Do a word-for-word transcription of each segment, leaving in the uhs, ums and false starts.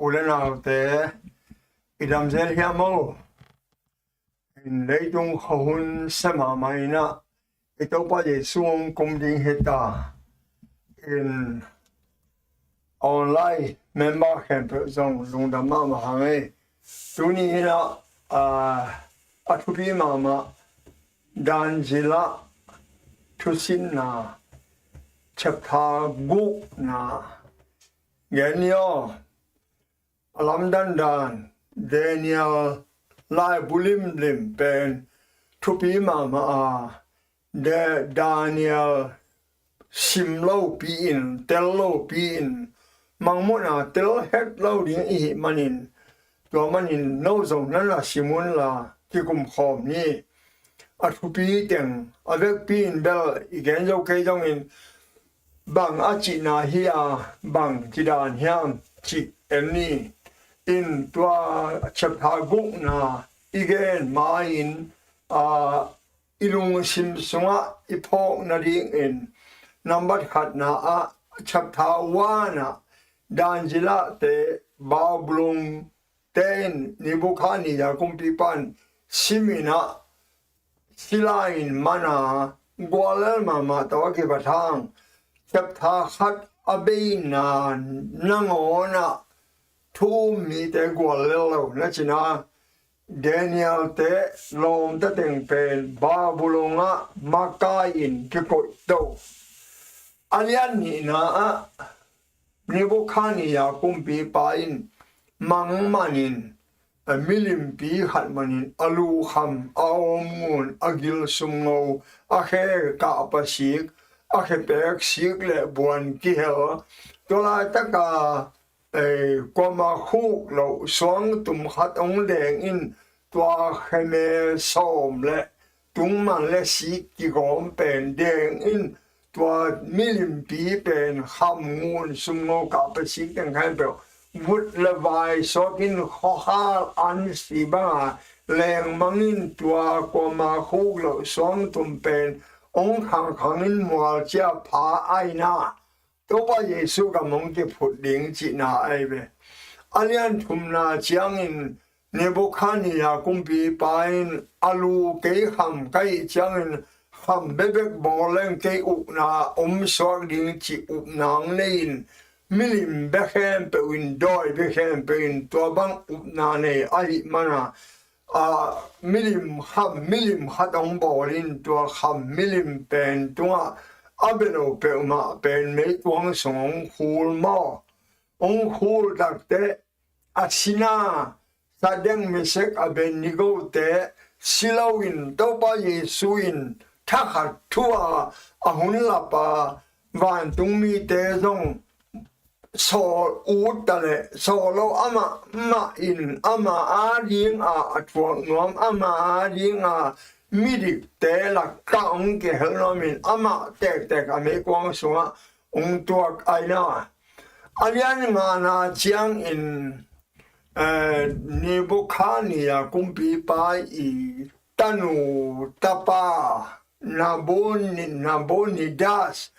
U le naute, i dam zel hiam maw? In leitung khuahun sia mahmah in ah, i Topa Jesu hong kum ding hi ta. In online member khempeuh zong lungdam mahmah hang ei. Tuni in ah, a, a thupi mahmah Dan zila thusinna chapter gukna gen ni aw. A lamdang dan Daniel laibu limlim pen thupi mahmah a, Da-, Daniel sim lopi in, tel lopi in, mangmuhna tel het lo ding i hih manin, tua manin no zong na na sim unla kikumkhawm ni. A thupi teng a vekpi in bel i gen zo kei zongin, bang a cihna hi a, bang ci dan hiam cih en ni. In tua chapter gukna i gen ma-in, a, i lungsim sungah i phawk nadingin, nambat khatna ah chapter one ah Dan zila te, Babylon te in Nebuchadnezzar kumpipa in sim in ah, sila in man a, guallel mahmah tawh a kibat hang, chapter khat a beina nangawn ah thu-um mite guallel lo na cihna, Daniel te lawmta teng pen Babylon ah makai in kikoih to. A lian nihna ah Nebuchadnezzar kumpipa in mang manin, a, milimpi khat manin a lu kham, a awm ngun, a gil sumngo, a khe kah pasik, a khe pek sik le buan kihel. Tua laitaka, e, kuama khuk loh suangtum khat hong deng in, tua kheme sawm le tungman le sik kigawm pen deng in, tua milimpi pen kham ngun sumngo kah pasik teng khempeuh vut le vai suak in khuakhal an si banga lengmang in, tua kuama khuk loh suangtum pen hong khangkhang in mual cia pha aina, Topa Jesu gam hong kiphut ding cihna ahi ve. A lian thumna ciangin Nebuchadnezzar kumpipa in a lu kei kham ka hih ciangin kham bekbek bawl leng kei ukna om suak ding cih upna hong nei in, milim bek khempeuh in, dawi bek khempeuh in tua bang upna nei ahih mana, a, milim kham milim khat hong bawl in, tua kham milim pen tungah a bia lo peuhmah pen meikuang sung hong khul maw? Hong khul takte a sina Sadrak, Mesak, Abednego te si loin Topa Jesu in thakhat thu a, a hun lap a, vantungmite zong sawl ut ta leh, sawl lo amah mah in, amah a dinga a thuak nuam, amah a dinga midikte lak kah hong kihel nuam in, amah tektek a meikuang sungah hong tuak aina. A lian ngana ciangin, eh, Nebuchadnezzar kumpipa i tanu tapa Naboni-, Nabonidas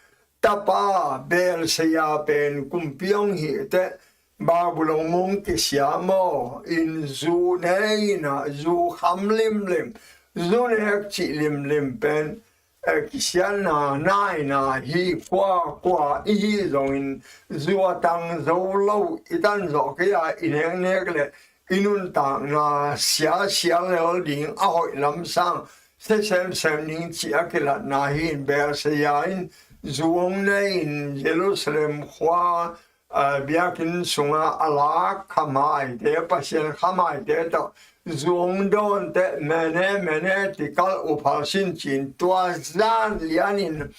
tapa Belshazzar pen kumpi hong hih teh, Babylon hong kisia maw? In zu ne in a, zu kham limlim, zu nek cih limlim pen, eh, kisiatna naina hi. Kua kua i hi zongin zu a tang zo lo, i tan zawh kei a i neknek le i nuntakna siasia lel ding, a hoih lam sang sia semsem ding cih a kilatna hi. In Belshazzar in zu hong ne in Jerusalem khua, a, biakinn sunga a lak khamaite, Pasian khamaite tawh zu hong dawn teh, mene mene tikal uphal sin cin, tua zan lianin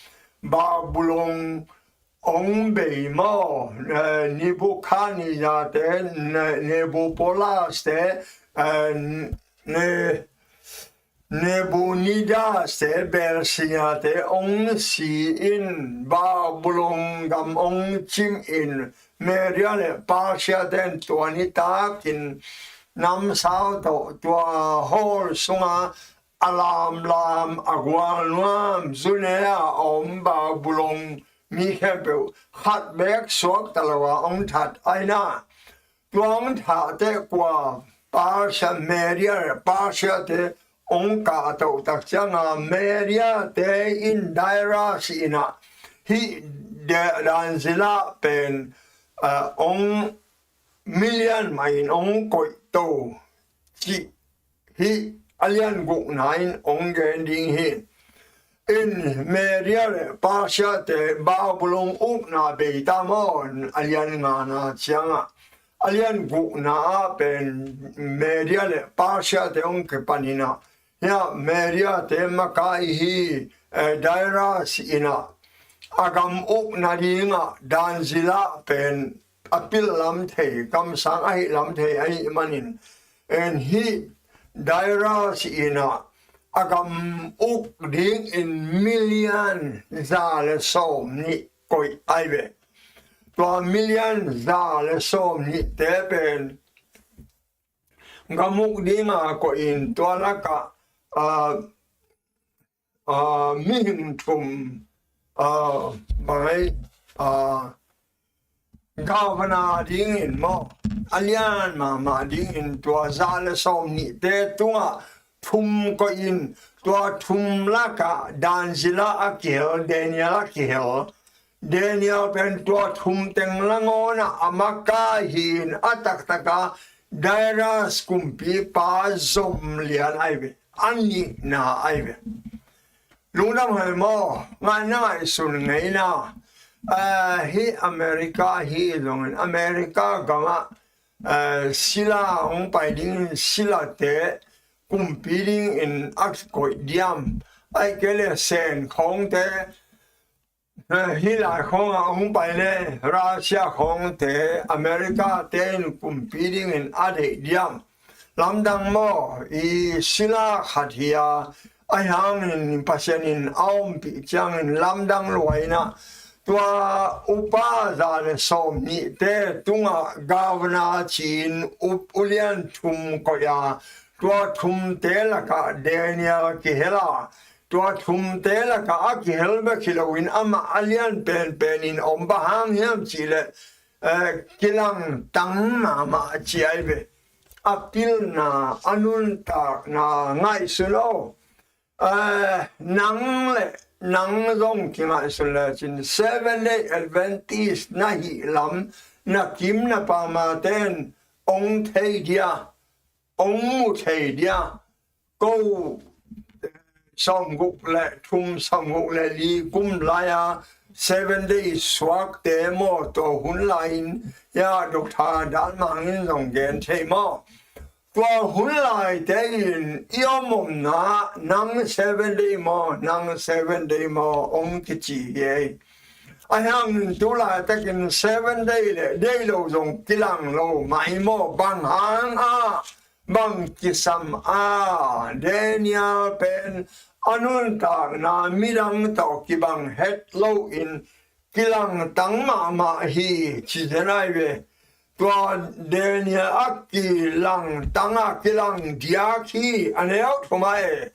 Babylon hong bei maw? Eh, Nebuchadnezzar te, Ne-, Nebupolas te, eh, Ne-, Nebunidas te, Belshazzar te hong si in, Babylon gam hong cim in, Media le Persia ten tua nitakin namsau tawh tua hall sunga a lamlam, a gualnuam, zu ne a om Babylon mi khempeuh khat beek suak ta lo a hong that aina. Tua hong thahte kua, Persia, Media le Persia te hong kahtoh tak cianga Media te in Darius in ah hih Daniel pen hong million mah in hong koihto cih hih a lian gukna in hong gen ding hi. In Media le Persia te Babylon ukna bei ta maw, a lian ngana ciangah a lian gukna ah pen Media le Persia te hong kipan in ah, hia Media te makai hi, Darius in ah a gam ukna dingah Daniel pen a pil lam thei, kamsang ahi lam thei ahi manin, en hih Darius in ah a gam uk dingin million za le sawm nih koih ai ve. Tua million za le sawm nih te pen gam uk dinga koihin tua lakah mihing thum bangai governor dingin maw, a lian mahmah dingin tua za le sawm nihte tungah thum koihin, tua thum lakah Daniel a kihel, Daniel a kihel. Daniel pen tua thum teng langawnah a makai hi-in a taktaka Darius kumpipa zom lian ai ve, a nihna ai ve. Lungdam hai maw, ngaihna ngaihsun ngeina. Hih America hi zongin America gamah sila hong pai dingin silate kumpi dingin a koih diam, ahih kei le Sen khawngte, hih lai khawngah hong pai le Russia khawngte, America te in kumpi dingin a deih diam. Lamdang maw, i sila khat hi a, ahi hangin Pasian in a ompih ciangin lamdang lua in ah, tua upa za le sawm nihte tungah governor ci-in ulian thum koih a, tua thumte lakah Daniel kihel a, tua thumte lakah a kihel bek hi loin amah a lian penpenin om. Bang hang hiam cihleh kilangtang mahmah ci ai ve. A pilna, a nuntakna ngaihsun aw. Nang le nang zong kingaihsun lecin Seven Day Adventist na hih lam na kim na pamate in ong thei dia, ong mu thei dia. Ko sawmguk le thum, sawmguk le li kum lai-a Seven Day suakte maw, tua hun lai-in ya Doctor Dan Mang in zong gen thei maw. Tua hun laite in i om omna nang Seven Day maw, nang Seven Day maw ong kici hi ei. Ahi hangin tu laitakin Seven Day le day lo zong kilang lo mah hi maw. Bang hang a, bang kisam a, Daniel pen a nuntakna midang tawh kibang het loin kilangtang mahmah hi ci zen ai ve. Tua Daniel a kilangtang a kilang diak hi. A neu thum ah e,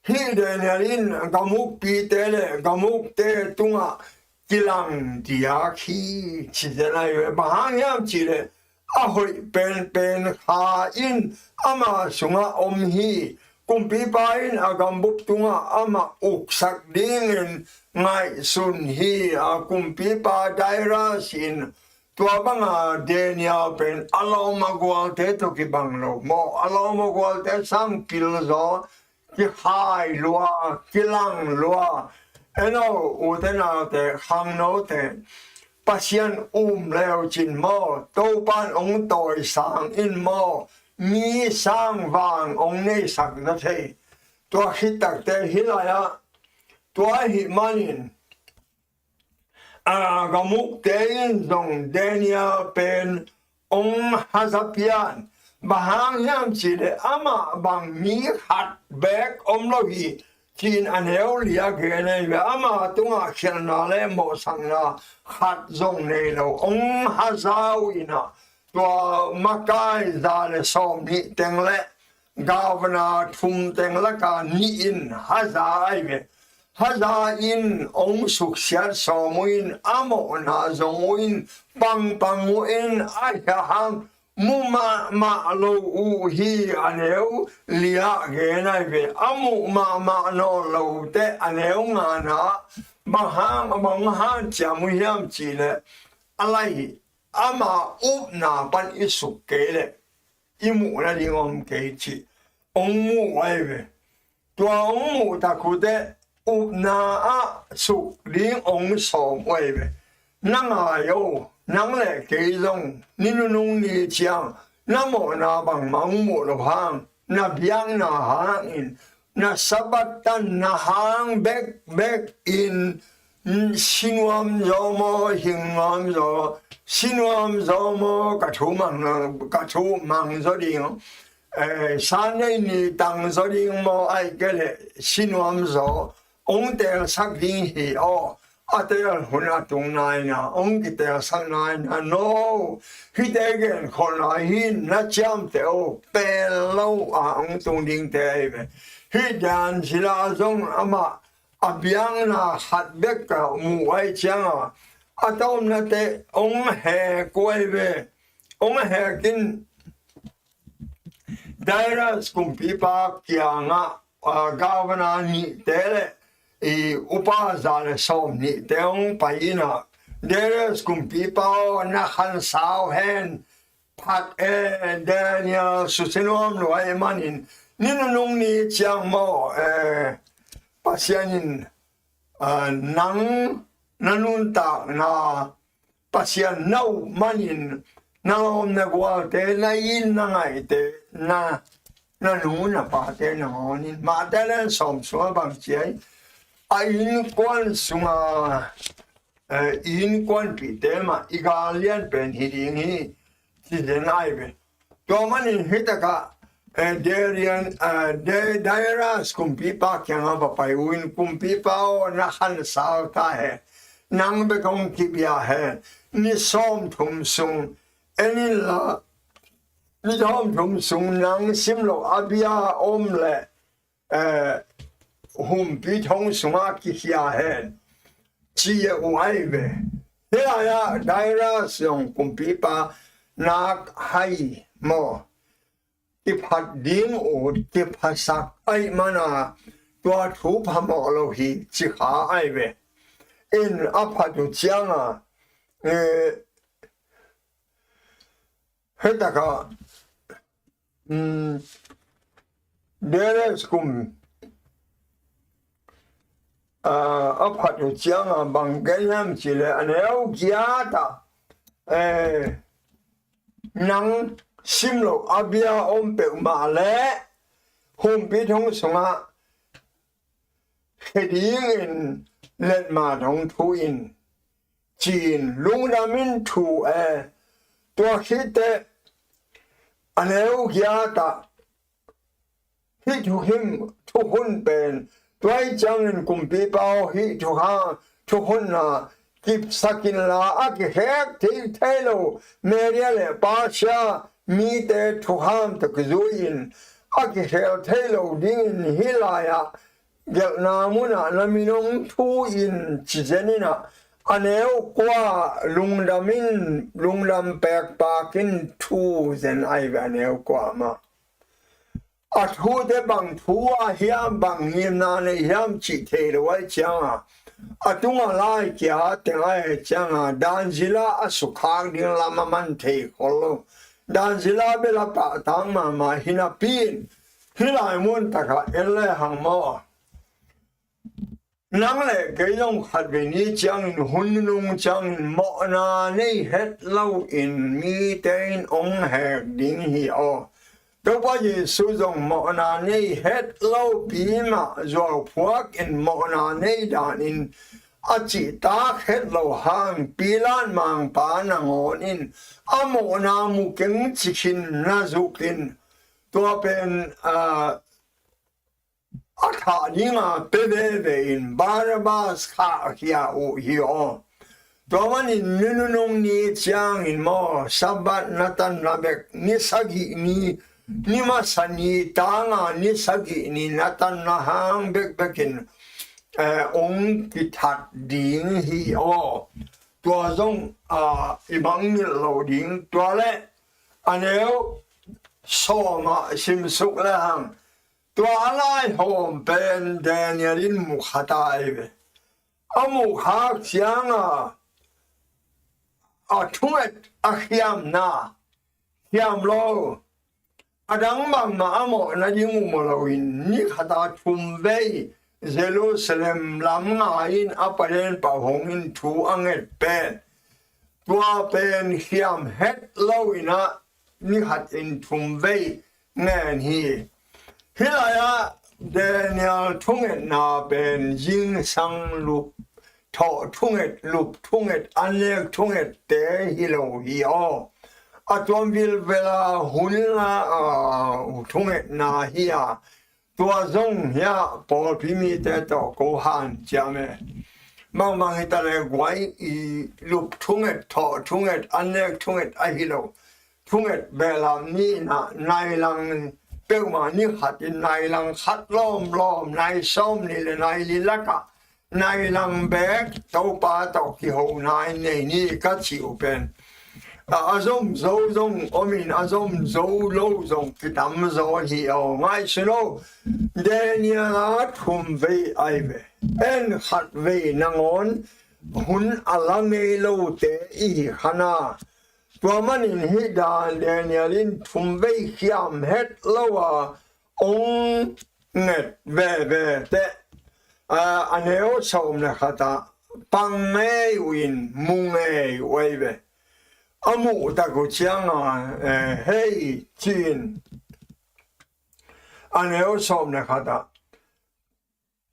hih Daniel in gamukpite le gamukte tungah kilang diak hi ci zen ai ve. Bang hang hiam cihleh a hoih penpen kha in ama sungah om hi. Kumpipa in a gambup tungah amah uksak dingin ngaihsun hi. A kumpipa Darius in tua banga Daniel pen a lawm a gualte tawh kibang lo maw. A lawm a gualte sang pil zaw, kikhai lua, kilang lua. Eno, ute naute, khangnote, Pasian um leucin maw, Topan ong tawisang in maw, mi sang vang ong neisak na thei. Tua khit takte hih lai-ah, tua ahih manin a gamukte in zong Daniel pen ong haza pian. Bang hang hiam cihleh amah bang mi khat beek om lo hi ci-in a neu li a gen ahi ve. Ama tungah khialhna le mawhsakna khat zong nei lo ong haza uh in ah, tua makai za le sawm nih teng le governor thum teng laka nih in haza ai ve. Haza in ong suksiat sawm uh in, a mawhna zong uh in, pangpang uh in, ahi hang mu mahmah lo uh hi, a neu li ah gen ahi ve. A muh mahmah nawn lote a neu ngana bang hang, bang hang ciam uh hiam cihleh, a lai ama upna pan i suk kei leh i muh nading om kei cih hong muh ahi ve. Tua hong muh tak uh teh upna ah suk ding hong sawm uh ahi ve. Na ngai o, nang le kei zong ni nunung ni ciang na mawhna bangmah hong muh loh hang, na biakna hangin, na Sabbath tanna hang bekbek in, si nuam zaw maw, hing nuam zaw, si nuam zaw maw, ka thu mang, ka thu mang zaw ding, eh, Sunday ni tang zaw ding maw, ahih kei leh si nuam zaw hong teelsak ding hi aw. A teel hun a tung nai na, hong kiteelsak nai na, no. Hihte genkholhna hi, na ciamteh o, pel lo a hong tung dingte ahi ve. Hih dan sila zong amah a biakna khat bek ka muh ahih ciangin, a tawpna teh hong hek uh ahi ve. Hong hek in Darius kumpipa kiangah, ah, governor nihte le i upa za le sawm nihte hong pai in ah, Darius kumpipa aw, na khansau hen, phat e, Daniel susia nuam lua ahih manin, ni nunung ni ciang maw, eh, Pasian in, ah, nang na nuntakna, Pasian na up manin, na lawm na gualte, na it na ngaihte, na, na nu na pate nangawn in, Mate lian sawm sungah bang ci hiam, a innkuan sunga, eh, innkuanpihte mah i gal lian pen hi ding hi, ci den ahi ve. Tua manin hih takah, eh, Darian, eh, Da-, Darius kumpipa kiangah va pai uh in, kumpipa aw, na khansau ta hen. Nang bek hong kibia hen. Ni sawmthum sung en inla, ni sawmthum sung nang sim loh a bia om leh, eh, humpi thong sungah kikhia hen, ci uh ahi ve. Hih lai-ah Darius zong kumpipa nak hai maw, kiphat ding uh, kiphasak ahih mana, tua thu phamawh lo hi, ci kha ahi ve. In a phat uh ciangin, eh, hih takah, um, Darius kum, ah, a phat uh ciangin bang gen hiam cih leh, a neu giat ah, eh, nang sim loh a bia om peuhmah leh, humpi thong sungah khia dingin letmat hong thu in, ci-in lungdam in thu e. Tua khit teh a neu giat ah hih thukhun, thukhun pen, tua ahih ciangin kumpipa aw, hih thukhun, thukhun na kipsak inla, a kikhel thei, thei lo Media le Persia mite thukhun tawh kizui in, a kikhel thei lo dingin hih lai-ah gelhna munah na min hong thu in, ci zen in ah, a neu kua lungdam in, lungdam pekpak in thu zen ahi ve, a neu kua mah. A thute bang thu a hiam, bang ngimna nei hiam cih thei lo ahih ciangin, a tungah lai kia teng ahih ciangin, dan zila a sukhak ding lam a man thei khol lo. Dan zila bel a pahtak mahmah hi napi in, hih lai mun takah en le hang maw, nang le kei zong khatvei ni ciangin, hun nunung ciangin mawhna nei het lo in mite in hong hek ding hi aw. Topa Jesu zong mawhna nei het lopi mah zuauphuak in mawhna nei danin a cihtak het lo hang, Pilat mangpa nangawn in a mawhna mu keng ci khin na zuk in, tua pen, ah, a thah dinga pia veve in Barabbas khahkhia uh hi aw. Tua manin ni nunung ni ciangin maw, Sabbath na tanna bek, ni sagih ni, ni masa ni tanga ni sagih ni na tanna hang bekbek in, eh, hong kithat ding hi aw. Tua zong, ah, i mangngilh lo ding, tua leh a neu sawm ah simsuk le hang, tua a laihawm pen Daniel in mu kha ta ei ve. A mu khak cianga a thunget a khiamna khiam lo, a dang bangmah a mawhna ding um loin ni khata thum vei Jerusalem lam ngai-in a paden pah hong in thu a nget pen, tua pen khiam het loin ah ni khatin thum vei ngen hi. Hih lai-ah Daniel thungetna pen zingsang lup thawh thunget, lup thunget, annek thungette hi lo hi aw. A tuam vilvela hun a, a, thungetna hi a, tua zong hi a, pawlpi mite tawh ko hanciam e. Bangbang hi ta le guai i lup thunget, thawh thunget, annek thunget ahi lo thunget behlap nihna, nai lang peuhmah ni khatin nai lang khat lawmlawm, nai sawm nih le nai li lakah nai lang bek Topa tawh kiho nai nei ni ka cih uh pen, a, a zom zo zong omin a zom zo lo zong kitam zaw hi aw. Ngaihsun o, Daniel a thum vei ai ve. En khat vei nangawn hun a la ngei lote i hi kha na. Tua manin hih dan Daniel in thum vei khiam het lo a ong nget veve teh, a, a neu sawm le khat ah pang ngei uh in mu ngei uh ei ve. A muh tak uh cianga, eh, hei ci-in a neu sawm le khat ah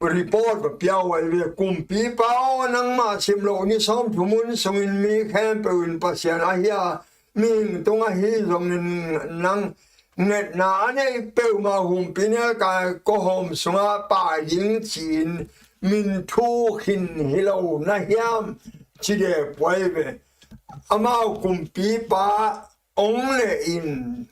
report va pia uh ei ve. Kumpipa aw, nangmah sim loh ni sawmthum hun sungin mi khempeuh in Pasian ahi a, mihing tung ahi zongin nang ngetna a nei peuhmah humpi nelkai kawhawm sungah pai ding ci-in min thu khin hi lo na hiam, ci dep uh ei ve. Amau kumpipa ong leh in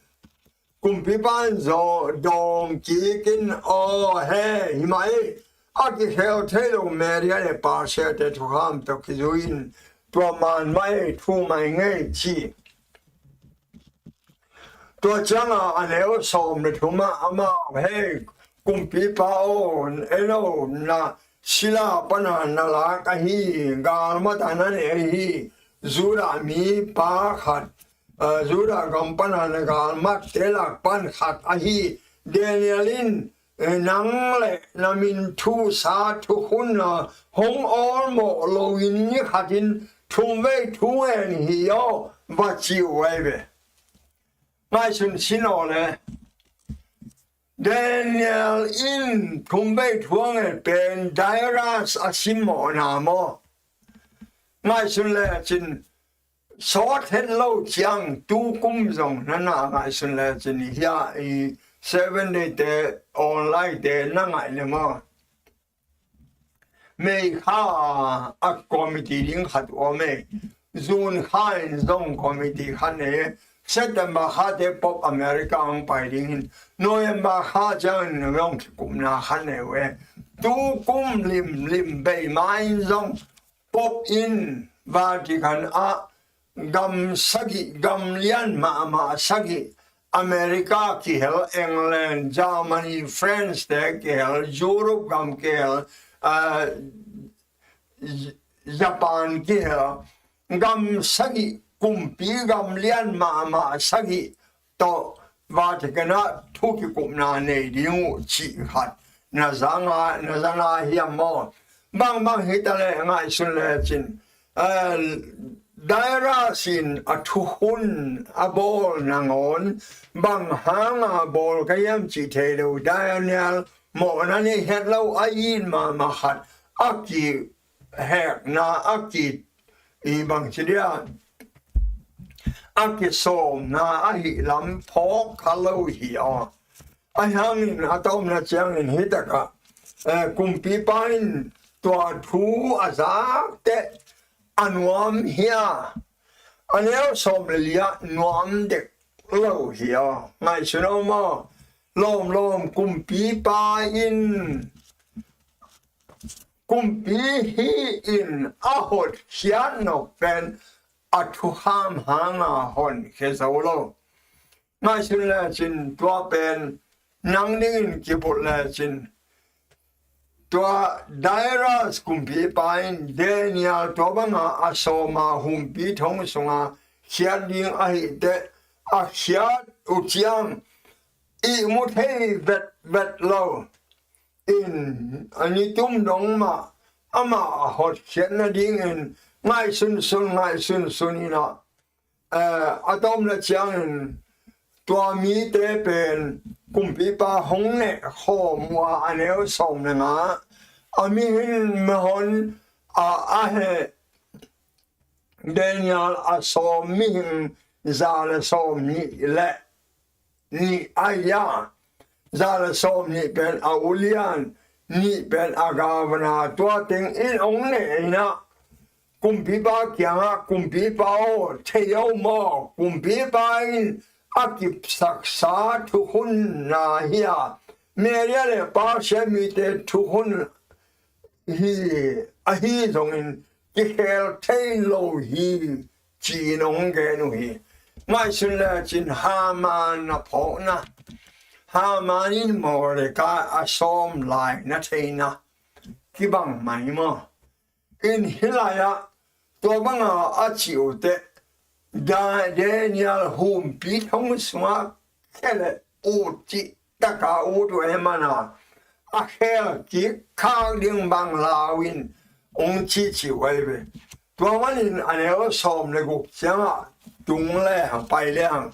kumpipa in zaw dawng kikin, aw he, hi mah ei, a kikhel thei lo Media le Persia-te thukham tawh kizui-in tua man mah ei, thu mai ngei ci. Tua cianga a neu sawm le thum ah amau, hei kumpipa aw, en o, na sila pana na lak ahi, galmat a na ne ahi Judah mipa khat, eh, Judah gam pana na galmatte lak pan khat ahi Daniel in, eh, nang le na min thusa thukhunna hong awlmawh loin ni khatin thum vei thu ngen hi aw, va ci uh ei ve. Ngaihsun sin aw le. Daniel in thum vei thu a nget pen Darius a simmawhna maw? Ngaihsun lecin sawt het lo ciang tu kum zong na na ngaihsun lecin hia i Seven Day te online te na ngaih le maw? May kha a committee ding khat om e. June kha in zong committee khat nei e. September kha te Pope America hong pai ding hin November kha ciangin zong kikupna khat nei uh e. Tu kum limlim bei ma in zong Pope in Vatican ah gam sagih, gam lian mahmah sagih, America kihel, England, Germany, France te kihel, Europe gam kihel, ah, Japan kihel, gam sagih, kumpi gam lian mahmah sagih tawh Vatican ah thu kikupna nei ding uh cih khat na zanga, na zanga hiam maw? Bangbang hi ta leh ngaihsun lecin, eh, Darius in a thukhun a bawl nangawn bang hanga bawl ka hiam cih thei lo, Daniel mawhna nei het lo a it mahmah khat a kihekna, a ki i bangci dia a kisawmna ahi lam phawk kha lo hi aw. Ahi hangin a tomna ciangin hi takah, eh, kumpipa in tua thu a zak teh a nuam hi a, a neu sawm le li ah nuam dek lo hi aw. Ngaihsun aw maw? Lawmlawm kumpipa in kumpi hi in a hotkhiat nop pen a thukham hanga honkhia zo lo. Ngaihsun lecin tua pen nang dingin kibulh lecin, tua Darius kumpipa in Daniel tua banga a sawma humpi thong sunga khiat ding ahih teh, a khiat uh ciang ihmu thei vetvet lo in, a nitum dong mah amah a hotkhiat nadingin ngaihsunsun ngaihsunsun in ah, eh, a tawpna ciangin tua mite pen kumpipa hong neh khawm uh a, a neu sawm le nga, a mihing mihon a, a heh Daniel a sawm mihing za le sawm nih le nih a, za le sawm nih pen a ulian, nih pen a gavana, tua teng in hong neh in ah, kumpipa kiangah, "Kumpipa aw, thei aw maw, kumpipa in a kipsaksa thukhun na hi a, Media le Persia mite thukhun hi, ahi zongin kikhel thei lo hi," ci-in hong gen uh hi. Ngaihsun lecin Haman na phawkna, Haman in Mordecai a sawm lai na theina kibang mai maw? In hih lai-ah tua banga a cih uh teh, Da-, Daniel humpi thong sungah khia le ut cih taka ut uh e mana, a khel kik khak ding bang lau in hong ci ci uh ahi ve. Tua manin a neu sawm le guk ciangah tung le hang pai le hang,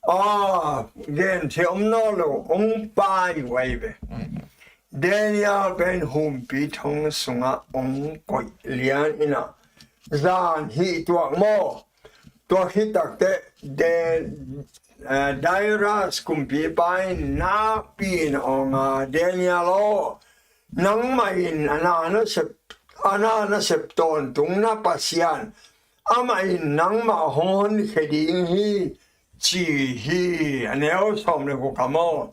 a, gen thei om nawn lo hong pai uh ahi ve. Daniel pen humpi thong sungah hong koih lian in ah, zan hih tuak maw? Tua khit takteh De-, eh, Darius kumpipa in nakpi in awng a, "Daniel aw, nangmah in a na nasep, a na nasep tawntung na Pasian, amah in nangmah hong honkhia ding hi," ci hi. A neu sawm le guk ah maw,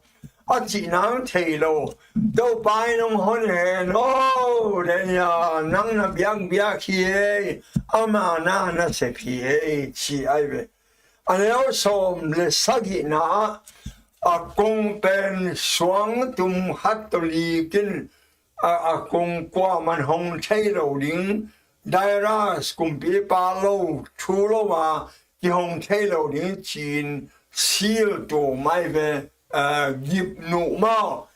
a cih nang thei lo, "Topa in hong hon hen aw, Daniel, nang na biakbiak hi ei, ama na nasep hi ei," ci ahi ve. A neu sawm le sagihna ah, a kong pen suang tum khat tawh lik in, a, a kong kuaman hong thei lo ding, Darius kumpipa lo thu lo a kihong thei lo ding ci-in seal tum ahi ve, a, gip nuh maw,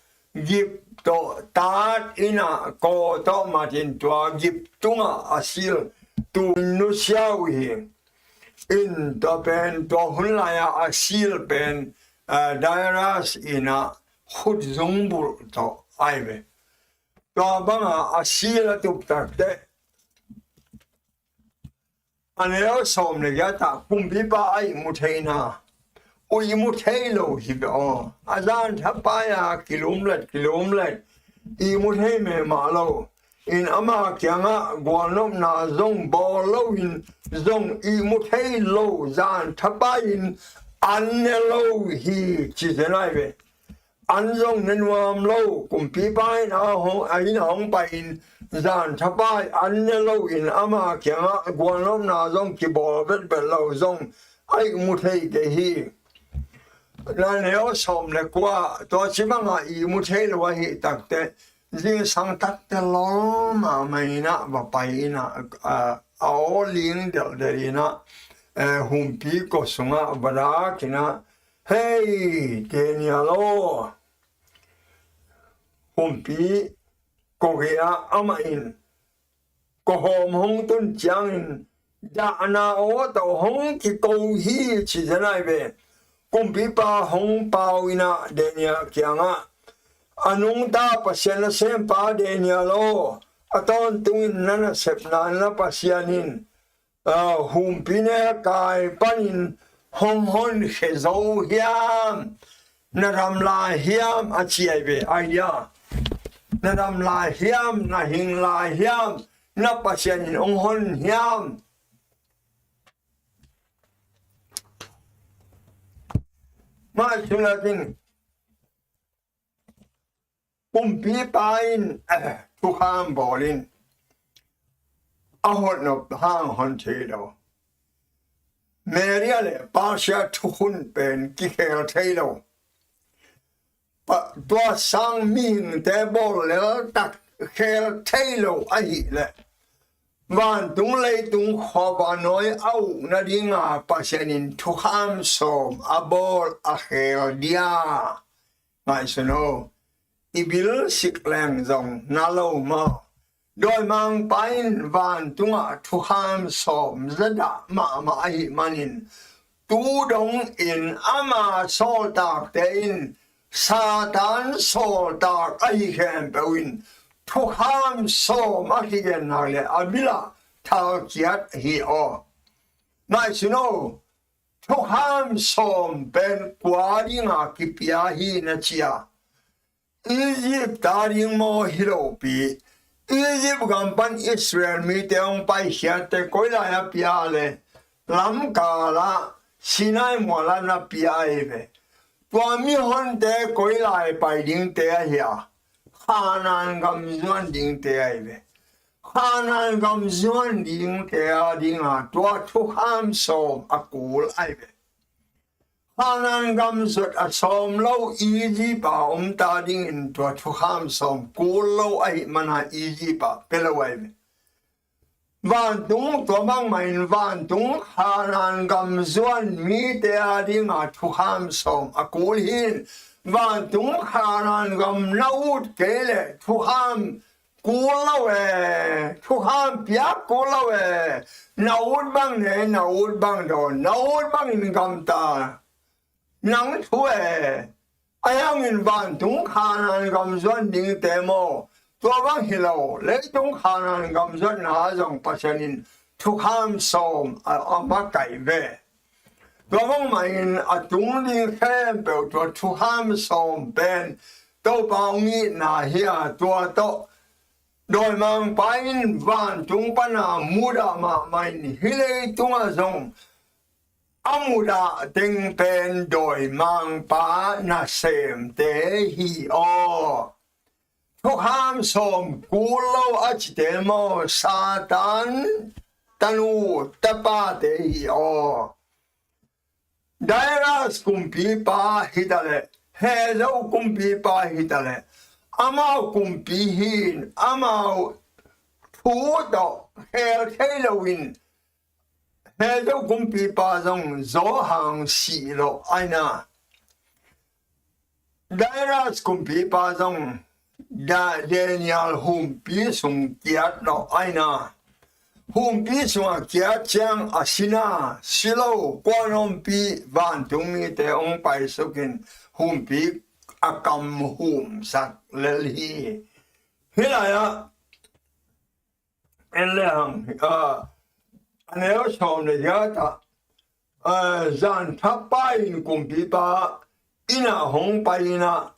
gip tawh tat in ah, kaw tawh mat in tua gip tungah a seal tum nusia uh hi. In tua pen tua hun lai-ah a seal pen, a, Darius in ah khut zungbulh tawh ahi ve. Tua banga a seal a tup takteh, a neu sawm le giat ah kumpipa a ihmu theina uh ihmu thei lo hi ve aw. A zan thapai a kilumlet kilumlet ihmu thei mehmah lo in, ama kiangah gualnopna zong bawl lo in, zong ihmu thei lo, zan thapai in an ne lo hi ci zen ahi ve. An zong ne nuam lo, kumpipa in a hong, a inn ah hong pai in, zan thapai an ne lo in, ama kiangah gualnopna zong kibawl vetvet lo, zong a ihmu thei kei hi. A neu sawm le kua, tua ci banga ihmu thei lo ahih takteh, zingsang takteh lawl mahmah in ah va pai in ah, a, a aw ling delhdel in ah, eh, humpi kaw sungah va dak in ah, "Hei, Daniel aw, humpi kaw gei-ah amah in kawhawm hong tun ciangin dahna aw tawh hong kiko hi," ci zen ahi ve. Kumpipa hong pau in ah Daniel kiangah, "A nungta Pasian nasempa Daniel aw, a tawntungin na nasepna na Pasian in, a, humpi ne kai panin hong honkhia zo hiam? Na dam lai hiam?" a ci ahi ve. Idea, "Na dam lai hiam? Na hing lai hiam? Na Pasian in hong hon hiam?" Mah sulatin kumpipa in, eh, thukham bawl in a hotnop hang hon thei lo. Media le Persia thukhun pen kikhel thei lo. Pa, tua sang mihingte bawl leltak khel thei lo ahih leh vantung leitung khuavanawi a uk nadinga Pasian in thukham sawm a bawl a khel dia. Ngaihsun o, i bil sik leng zong na lo maw? Dawimangpa in vantungah thukham sawm zadah mahmah ahih manin, tu dongin ama sawltakte in Satan sawltak ahi khempeuh in thukham sawm a kigen nak le a bilah thalkiat hi aw. Ngaihsun o, thukham sawm pen kua dinga kipia hi na cia? Egypt ta ding maw? Hi lopi. Egypt gam pan Israel mite hong paikhiatte koi lai a pia le? Lamkala Sinai mualah na pia ahi ve. Tua mihonte koi lai pai dingte ahi a? Khanan gam zuan dingte ahi ve. Khanan gam zuan dingte a dinga tua thukham sawm a kul ahi ve. Khanan gam zuat a sawm lo Egypt a om ta dingin tua thukham sawm kul lo ahih mana Egypt a pia lo ahi ve. Vantung tua bangmah in vantung Khanan gam zuan mite a dinga thukham sawm a kul hi. Vantung Khanan gam na ut kei le thukham kul lo e, thukham piak kul lo e. Na ut bang ne, na ut bang dawn, na ut bangin gamta. Nang thu e. Ahi hangin vantung Khanan gam zuan dingte maw? Tua bang hi lo, leitung Khanan gam zuatna zong Pasian in thukham sawm a, a makaih ve. Tua bangmah in a tung ding khempeuh tua thukham sawm pen Topa hong itna hi a, tua tawh dawimangpa in vantung pana mudah mahmah in hih leitungah zong a mudah teng pen dawimangpa nasemte hi aw. Thukham sawm kul lo a cite maw? Satan tanu tapate hi aw. Darius kumpipa hi ta leh, Hezo kumpipa hi ta leh, amau kumpi hi in, amau thu tawh khel thei lo in, Hezo kumpipa zong Johan sih lo ahi na. Darius kumpipa zong Da-, Daniel humpi sung kiat lo ahi na. Humpi sungah kiat ciang a si na, si lo, kuan ompi vantung mite hong paisukin humpi a kam humsak lel hi. Hih lai-ah en le hang, a, a neu sawm le giat ah, a, zan thapa in kumpipa inn ah hong pai in ah,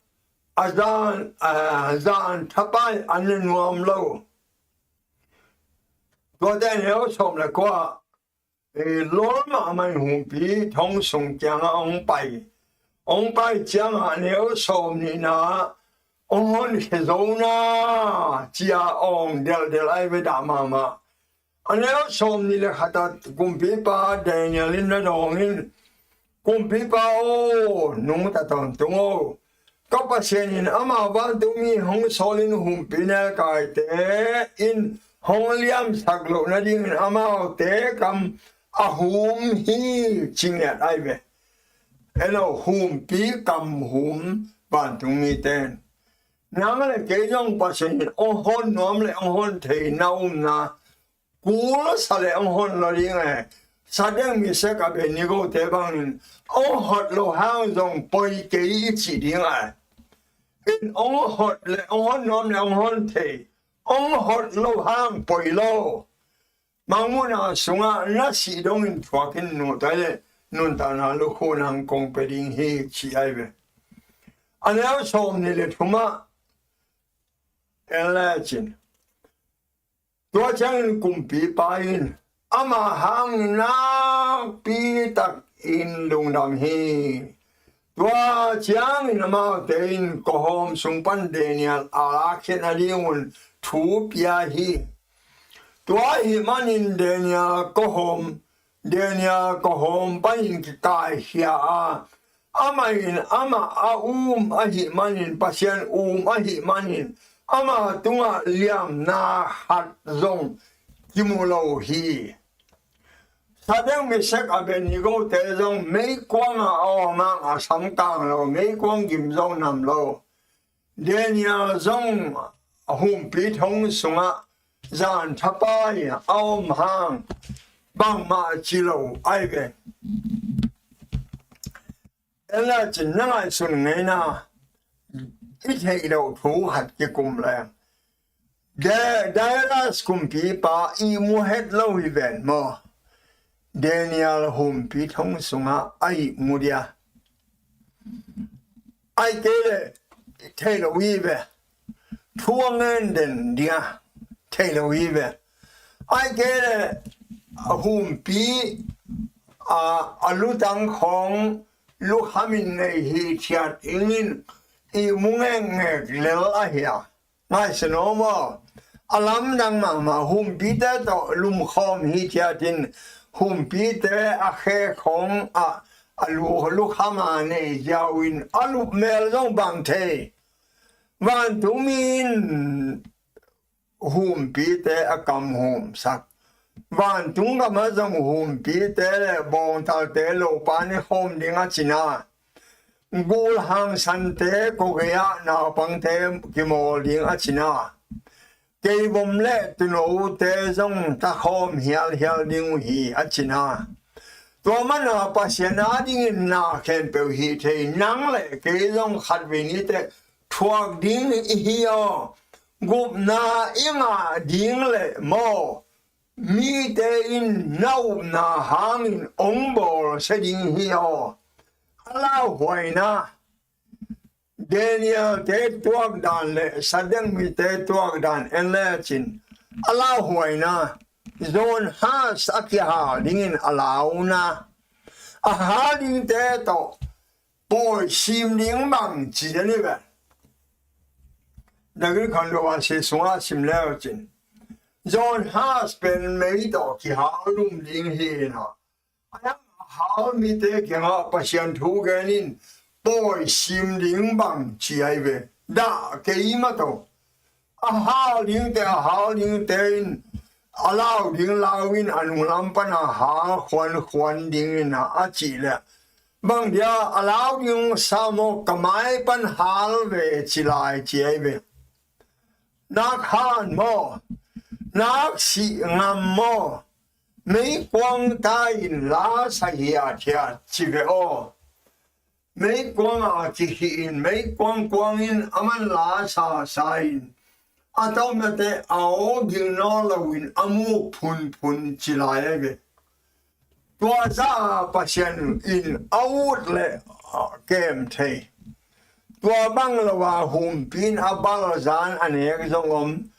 a zan, a, zan thapa in an ne nuam lo. Tuate a neu sawm le kua, e, lol mahmah in humpi thong sung kiangah hong pai. Hong pai ciangah a neu sawm nihna ah hong honkhia zo na, ci-a awng delhdel ahi ve, dah mahmah. A neu sawm nih le khat ah kumpipa Daniel in na dawng in, Kumpipa aw, nungta tawntung aw, ka Pasian in ama vantungmi hong sawlin humpi nelkaite in hong liamsak loh nadingin amaute kam a hum hi, ci ngiat ahi ve. En aw, humpi kam hum vantungmite in. Nang le kei zong Pasian in hong hon nuam le hong hon thei na um na, kul sa le hong hon lo ding e. Sadek, Mesak, Abednego te bangin hong hot lo hang zong poi kei i cih ding e. In hong hot le hong hon nuam le hong hon thei, hong hot lo hang poi lo. Mangmuhna sungah na sih dongin thuak in, nungta le nuntakna lukhu nang kong pia ding hi, ci ahi ve. A neu sawm nih le thumah en le cin. Tua ciangin kumpipa in ama hang nakpi takin lungdam hi. Tua ciangin amaute in kawhawm sung pan Daniel a lakkhiat nadingun thu pia hi. Tua ahih manin Daniel kawhawm Daniel kawhawm panin kikaikhia a, amah in amah a um ahih manin, Pasian um ahih manin, ama tungah liamna khat zong kimu lo hi. Sadek, Mesak, Abednego te zong meikuang ah a om hang a samkang lo, meikuang gim zong nam lo. Daniel zong a humpi thong sungah zan thapai a om hang bangmah ci lo ai ve. Ela cin na ngaihsun ngeina i theih loh thu khat kikum leng, Darius kumpipa ihmu het lo hi ven maw? Daniel humpi thong sungah a ihmu dia, ai kei le thei lo hi ve. Thu a ngen den dia thei lo hi ve. Ai kei le a humpi a, a lutang khawng lukhamin nei hi thiat ingin ihmu ngekngek lel ahi a. Ngaihsun om aw. A lamdang mahmah, humpite tawh lumkhawm hi thiatin, humpite a khe khawng ah a lu, lukhama nei ziau in a lupmel zong bang thei. Vantungmi in humpite a kam humsak. Vantung gamah zong humpite le bawngtalte lopa ne khawm ding a cina, gul hangsante kogei-ah naupangte kimawl ding a cina, keivom le tunote zong takhawm hialhial ding uh hi a cina. Tua mana Pasian a dingin na khempeuh hih thei nang le kei zong khatvei nite thuak ding i hi aw. Gupna i ngah ding le maw, mite in na upna hangin ong bawlsia ding hi aw. A lauhuaina, Daniel te tuak dan le Sadek mite tuak dan en lecin, a lauhuaina, John Huss a kihal dingin a launa, a hal dingte tawh pawi sim ding bang ci a ni ve. Dagri khan lo a si sungah sim lecin, John Huss pen mei tawh kihal lum ding hi na. A hal mite kiangah Pasian thu genin pawi sim ding bang ci ai ve. Dah kei mah tawh. A hal dingte, a hal dingte in a lau ding lau in a nunglam pan a hal khuankhuan dingin a, a cih leh, bang dia a lau ding sa maw, ka mai pan hal ve ci lai ci ai ve. Nak han maw, nak sih ngam maw, meikuang ta in la sa hi a thiat ci ve aw. Meikuang a kikhih in, meikuang kuang in a man la sa sa in, a tawmnate a aw gil nawn lo in a muk phunphun ci lai ai ve. Tua za a Pasian in a ut le a kem thei. Tua bang lo a humpin a balzan a nek zong om.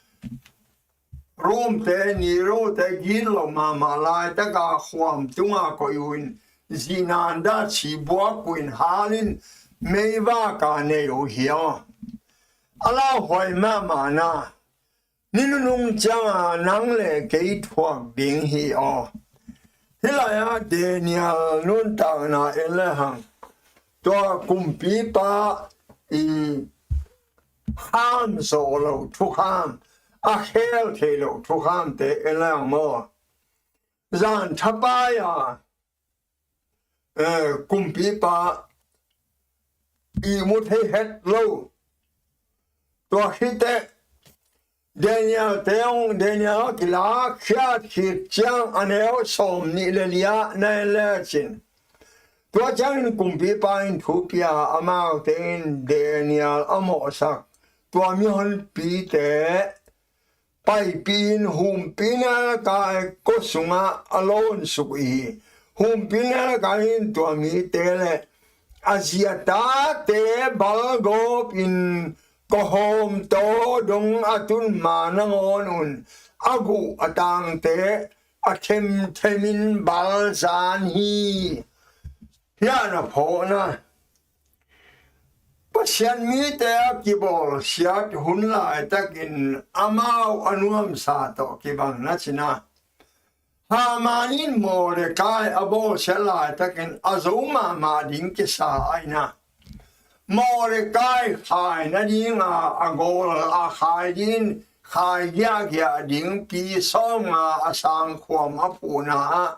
Rome te, Nero te gitlo mahmah laitaka khuam tunga koih uh in, zihna an dah ci buak uh in, halin meivaka nei uh hi aw. A lauhuai mahmah na, ni nunung cianga nang le kei thuak ding hi aw. Hih lai-ah Daniel nuntakna en lehang, tua kumpipa i kham zawh loh thukham, a khel theih loh thukhamte en lehang maw? Zan thapai-a, eh, kumpipa ihmu thei het lo. Tua khiteh Daniel te hong, Daniel a kilak khiat khit ciang a neu sawm nih le li-ah na en lecin, tua ciangin kumpipa in thu pia, amaute in Daniel a mawhsak tua mihonpite paipih in, humpi nalkai kua sungah a lawnsuk hi. Humpi nalkai in tua mite le a zi a tate balgawp in, kawhawm taw dong a tun ma nangawn un, a guh a tangte a themthem in balzan hi. Hiah na phawhna, Pasian mite a kibawlsiat hun laitakin amau a nuamsa tawh kibang na cina. Haman in Mordecai a bawlsiat laitakin a zo mahmah ding kisa ahi na. Mordecai khai nadinga a gawl a khai ding, khai giahgiah ding pi sawmnga a sangkhuam a phuhna ah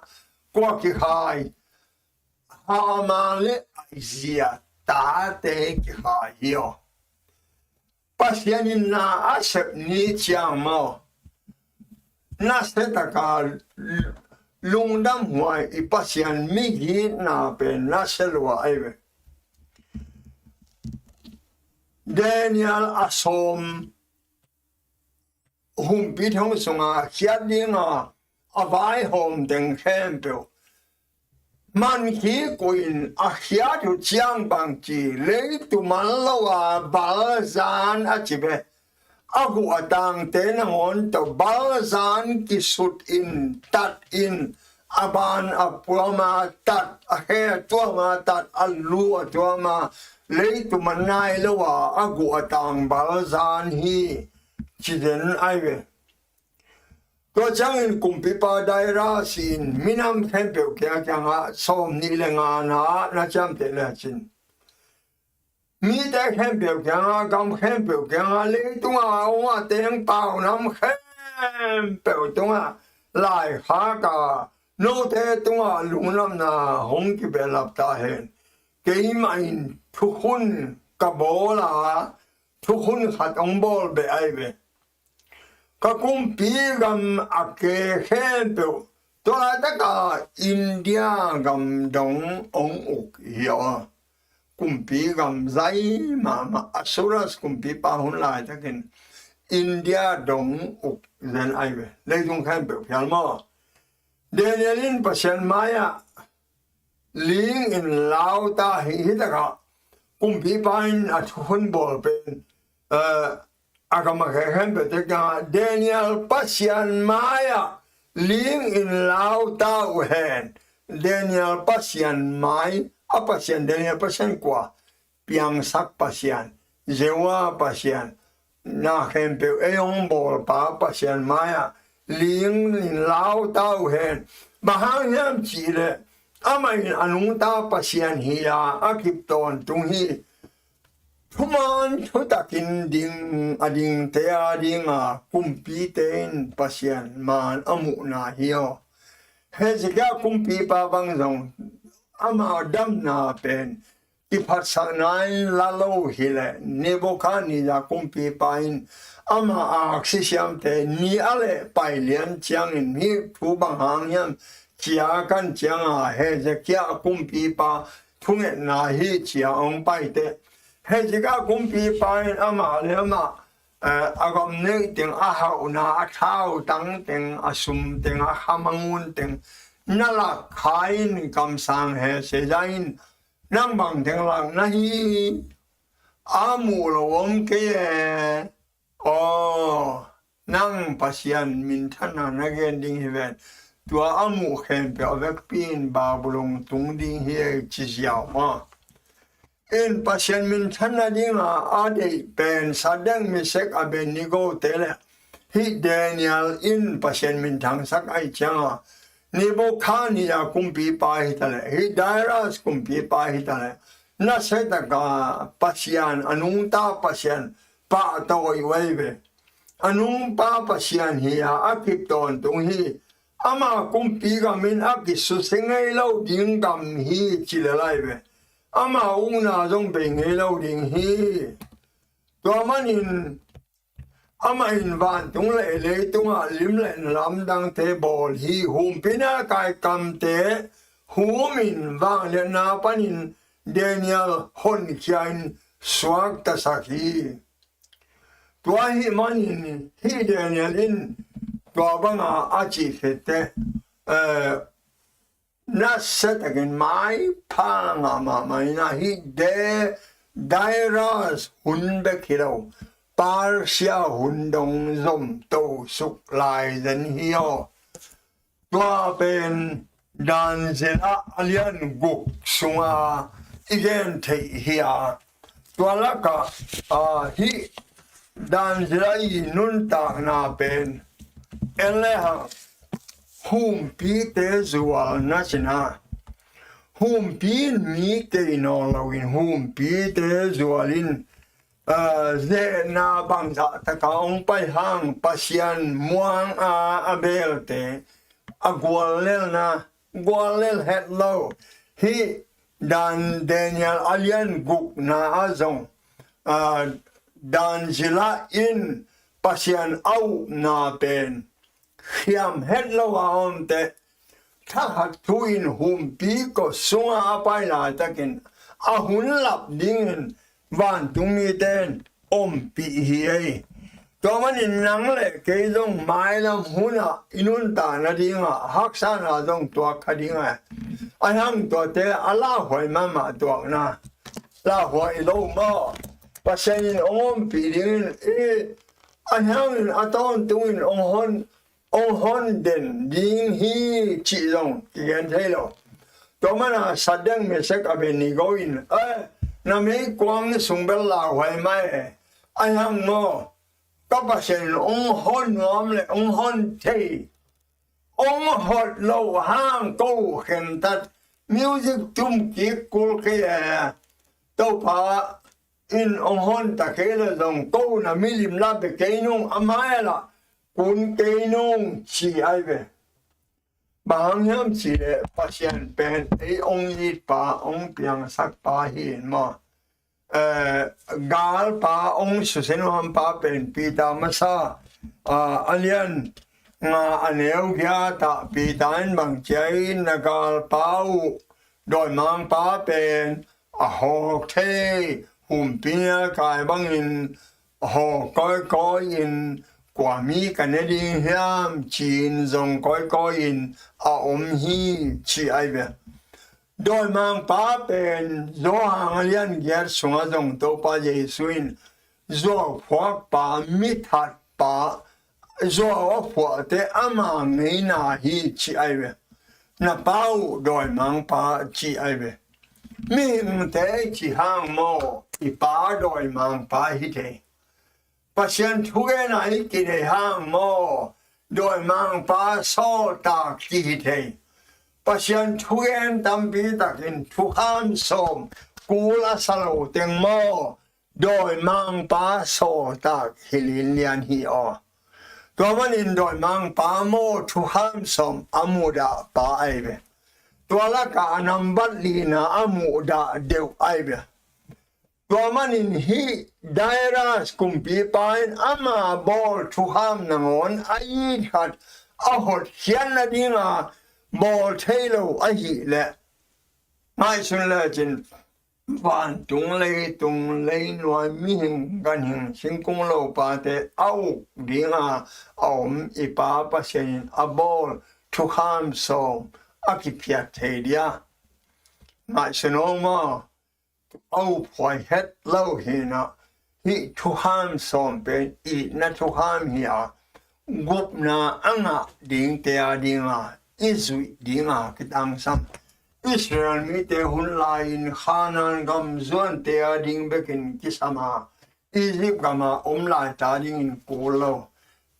kua kikhai? Haman le a zia tate kikhai hi aw. Pasian in na a sep ni ciang maw, nasia taka lungdam huai i Pasian migitna pen nasia lua ahi ve. Daniel a sawm humpi thong sunga khiat dinga a vaihawm teng khempeuh man khik uh in a khiat uh ciang bangci, leitung man lo a balzan a ci ve. A guh a tangte nangawn tawh balzan kisut in, tat in, a ban a puama tat, a khe a tuama tat, a lu a tuama, leitung man nai lo a a guh a tang balzan hi, ci den ahi ve. Tua ciangin kumpipa Darius in minam khempeuh kiang kiangah sawm nih le nga na na ciamteh le cin, mite khempeuh kiangah, gam khempeuh kiangah, leitunga a om a teng pau nam khempeuh tungah laikhak a, note tungah lungdamna hong kibehlap ta hen. Keimah in thukhun ka bawl a, thukhun khat hong bawl beh ahi ve. Ka kumpi gam a ke khempeuh, tua laitaka India gam dong hong uk hi aw. Kumpi gam zai mahmah, Ahasuerus kumpipa hun laitakin India dong uk zen ahi ve. Leitung khempeuh phial maw. Daniel in Pasian mai-ah ling in lau ta hi, hi takah kumpipa in a thukhun bawl pen, eh, a gam a ke khempeuh te kiangah Daniel Pasian mai-ah ling in lau ta uh hen. Daniel Pasian mai, a Pasian, Daniel Pasian kua? Piangsak Pasian, Jehovah Pasian, na khempeuh ei hong bawlpa Pasian mai-ah ling in lau ta uh hen. Bang hang hiam cihleh amah in a nungta Pasian hi a, a kip tawntung hi. Thuman thutakin ding, a dingte a dinga kumpite in Pasian maan a muhna hi aw. Hezekiah kumpipa bang zong ama damna pen kiphatsakna in la lo hileh, Nebuchadnezzar kumpipa in ama aksi siamte ni a leh pai lian ciangin, hih thu bang hang hiam cia kan cianga Hezekiah kumpipa thungetna hi cia hong paite. Hezekiah kumpipa in amah le amah, eh, a gam neih teng, a hauhna, a thautang teng, a sum teng, a khamangun teng na lak kha in kamsang he, Seja in nang bang teng lak na hi, a muh lo om kei e. Aw, nang Pasian minthanna na gen ding hi ven. Tua a muh khempeuh a vekpi in Babylon tung ding hi ei, ci ziau maw. In Pasian minthanna dinga a deih pen Sadrak, Meshak, Abednego te le hih Daniel in Pasian minthangsak ahih cianga, Nebuchadnezzar kumpipa hi taleh, hih Darius kumpipa hi taleh, nasia taka Pasian, a nungta Pasian pahtawi uh ahi ve. A nungpa Pasian hi a, a kip tawntung hi. Ama kumpi gam in a kisuse ngei lo ding gam hi, ci lel ahi ve. Ama ukna zong bei ngei lo ding hi. Tua manin amah in vantung le leitungah lim le lamdangte bawl hi. Humpinelkai kamte hum in vangliatna panin Daniel honkhia in suaktasak hi. Tua ahih manin hih Daniel in tua banga a cih khit teh, eh, nasia takin maipha ngah mahmah in, hih Darius hun bek hi lo, Persia hun dong zom to suk lai zen hi aw. Tua pen Daniel a lian guk sunga i gen theih hi a, tua lakah, ah, hih Daniel i nuntakna pen en le hang humpite zual na cina. Humpi in mi kei nawn loin humpite zual in, aa, zehna bangzah taka hong pai hang Pasian muang a a belte a guallelna, guallel het lo. Hih Dan Daniel a lian gukna ah zong, aa, Dan zila in Pasian a upna pen khiam het lo a om teh, thakhat thu in humpi kua sunga a pai laitakin a hun lap dingin vantung mite in ompih hi ei. Tua manin nang le kei zong mailam hunah i nuntak nadingah haksatna zong tuak kha ding a, a hang tuate a lauhuai mahmah tuakna. Lauhuai lo maw? Pasian in hong ompih dingin i a hangin a tawntungin hong hon, hong hon den ding hi cih zong kigen thei lo. Tua mana Sadek, Mesak, Abednego in, eh, na meikuang sung bel lauhuai mai e. A hang maw? Ka Pasian in hong hon nuam le hong hon thei. Hong hot lo hang ko khentat, music tum kik kul kei e. Topa in hong hon ta kei le zong ko na milim la be kei nung, a mai la kun kei nung ci ai ve. Bang hang hiam cih leh Pasian pen ei hong itpa, hong piangsakpa hi in maw? Eh, galpa, hong susinuampa pen Peter masa, ah, a lian nga a neu giat ah Peter in bang ci a, na galpa uh dawimangpa pen a hawk thei, humpi nial kai bangin hawk kawikawi in, kua mi ka ne ding hiam ci-in zong kawikawi in a om hi ci ai ve. Dawimangpa pen Johan a lian giat sungah zong Topa Jesu in zuauphuakpa, mithatpa, zuau a phuahte ama ngeina hi ci ai ve. Na pa uh dawimangpa ci ai ve. Mihingte i ci hang maw, i pa dawimangpa hi thei. Pasian thugena i kinei hang maw, dawimangpa sawltak kihi thei. Pasian thugen tampi takin thukham sawm kul a sa lo teng maw, dawimangpa sawltak hi linlian hi aw. Tua manin dawimangpa maw thukham sawm a muhdahpa ai ve. Tua lakah a nambat lina a muhdah deuh ai ve. Tua manin hih Darius kumpipa in ama bawl thukham nangawn a it khat a hotkhiat nadinga bawl thei lo ahih leh, ngaihsun lecin vantung, leitung, leinuai, mihing, ganhing, singkung lopate a uk dinga a om i Pa Pasian in a bawl thukham sawm a kiphiat thei dia? Ngaihsun aw maw. A uphuai het lo hi na, hih thukham sawm pen itna thukham hi a, gupna a ngah dingte a dinga i zuih dinga kitangsam. Israel mite hun lai-in Khanaan gam zuante a ding bekin kisam a, Egypt gama om laita dingin kul lo.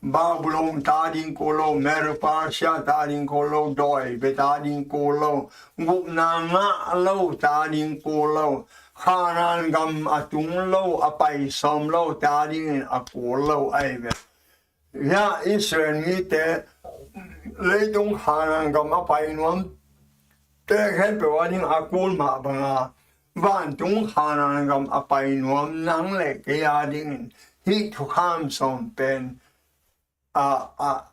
Babylon ta ding kul lo, Medo Persia ta ding kul lo, dawi bia ta ding kul lo, gupna ngah lo ta ding kul lo, Khanaan gam a tung lo, a pai sawm lo ta dingin a kul lo ai ve. Hia Israel mite leitung Khanaan gam a pai nuam te khempeuh a ding a kul mah banga, vantung Khanaan gam a pai nuam nang le kei a dingin hih thukham sawm pen a, a,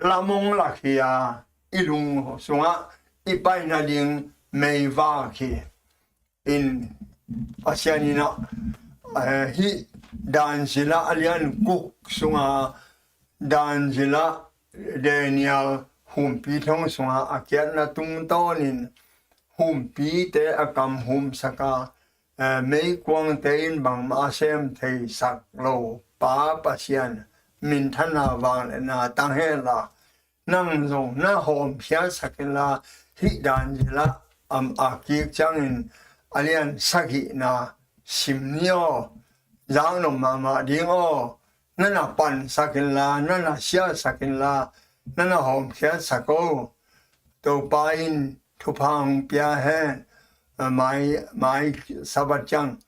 lamong lak hi a, i lung sungah i paina ding meivak hi. In Pasian in a, eh, hih Dan zila a lian guk sunga Dan zila, Daniel humpi thong sunga a kiatna tungtawnin humpite a kam humsaka, eh, meikuangte in bangmah a sem theisak lo Pa Pasian minthanna vangliatna tang henla, nang zong na hawmkhiatsak inla, hih Dan zila a kik ciangin a lian sagihna sim ni aw. Zaknop mahmah ding aw. Na na pansak inla, na na siasak inla, na na hawmkhiatsak o. Topa in thupha hong pia hen. Mai, mai Sabbath ciang